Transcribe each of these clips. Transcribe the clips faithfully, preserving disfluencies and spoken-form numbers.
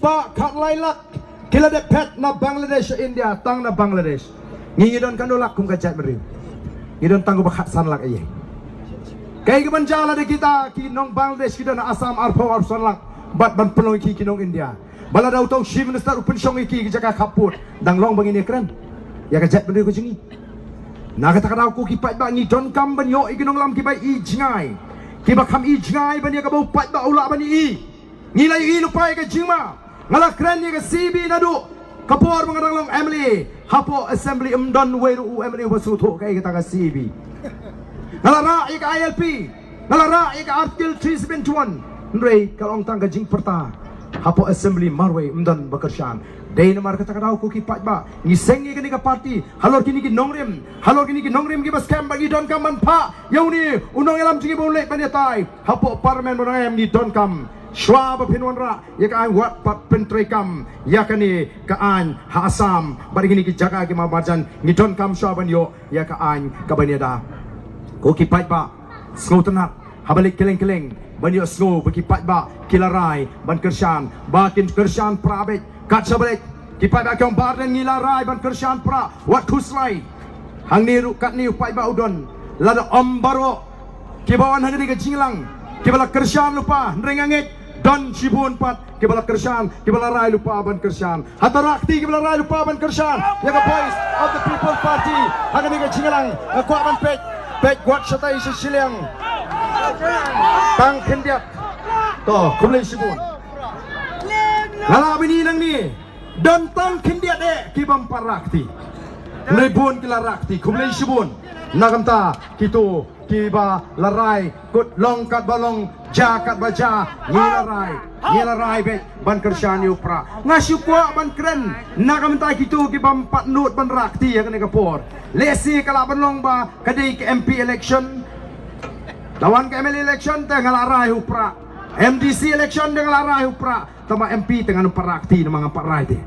Ba khatlai lak ki la dep phet na Bangladesh sha India, tang na Bangladesh. Ngi ngi don katno lak kum ka jaitbynriew? Ngi don tang kumba khatsan lak ïa. Kaei kaban jia lada kita ki nong Bangladesh ki don ha Assam arphew arphew san lak bad ban pynlong ïa ki ki nong India? Ba lada uto u Chief Minister u pynshong ïa ki ki jaka khappud, dang long ba ngin ïakren ïa ka jaitbynriew ka jong ngi? Na kata ka daw ko ki paidbah, ngi donkam ban ïoh ïa ki nongïalam kiba i jngai, kiba kham i jngai ban ïa kaba u paidbah u lah ban i. Ngi la ïohi lypa ïa ka jingma. Nga la kren ïa ka C A B naduh ka por ba nga dang long M L A. Hapoh Assembly ym don wei ruh u M L A uba sngewthuh kaei kata ka C A B. Nga la rah ïa ka I L P, nga la rah ïa ka Article three seventy-one. Hynrei ka long tang ka jingpyrta hapoh Assembly, marwei ym don ba kyrshan. Dei namar kata ka daw ko ki paidbah, ngi seng ïa kane ka party halor kine ki nongrim, halor kine ki nongrim kiba skhem, ba ngi donkam ban phah ïa une u nongïalam jong ngi ba un leit ban ïatai hapoh Parliament ba nang em. Ngi donkam, shuwa ba phin wanrah ïa ka aiñ, wat pat pyntreikam ïa kane ka aiñ ha Assam bad kine ki jaka ki marjan. Ngi donkam shuwa ban ïoh ïa ka aiñ kaban ïada. Ko ki paidbah, sngewtynnat, haba leit kylleng kylleng ban ïohsngew ba ki paidbah ki la rai ban kyrshan, ba kin kyrshan pra beit. Kat shaba leit ki paidbah ki ong, Bah Ardent, ngi la rai ban kyrshan pra, wat khuslai. Hangne ruh katne u paidbah u don, lada ym baroh kiba wan ha kane ka jingïalang kiba la kyrshan lypa, hynrei nga ngeit don shibun pat kiba la kyrshan, kiba la rai lypa ban kyrshan. Hato rah kti kiba la rai lypa ban kyrshan ïa ka Voice of the People Party ha kane ka jingïalang? Nga kwah ban peit, peit wat shatai sha shiliang. Tang khyndiat. To, khublei shibun. Nga la bini nangne, don tang khyndiat eh ki bym pat rah kti. Hynrei bun ki la rah kti. Khublei shibun na ka bynta kito kiba la rai, kut long katba long, jia katba jia, ngi la rai, ngi la rai beit ban kyrshan ïa u pra. Nga shu kwah ban kren na ka bynta kito ki bym pat nud ban rah kti ha kane ka por. Lehse ka lah ban long ba ka dei ka M P election, la wan ka M L A election te nga la rai u pra, M D C election te nga la rai u pra. Tangba M P te ngan ym pat rah kti namar ngam pat rai te.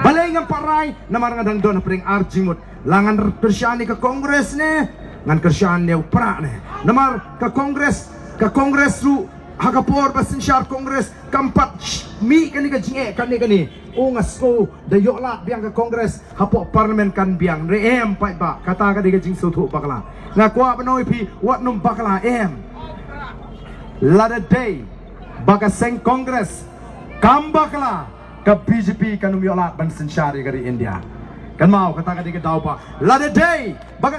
Balei ngam pat rai? Namar nga dang don hapdeng ar jingmut. La ngan kyrshan ïa ka Congress ne ngan kyrshan ïa u pra ne? Namar ka Congress, ka Congress ruh ha ka por ba synshar Congress kam pat mih kane ka jingeh kane kane. O, nga sngew da ïoh lad biang ka Congress hapoh Parliament kan biang. Hynrei em paidbah, kata ka dei ka jingsngewthuh bakla. Nga kwah ban ong ïa phi, wat nym bakla em. Lada dei ba ka seng Congress kam bakla, ka B J P kan ym ïoh lad ban synshar ïa ka ri India. Kynmaw, kata ka dei ka daw ba lada dei ba ka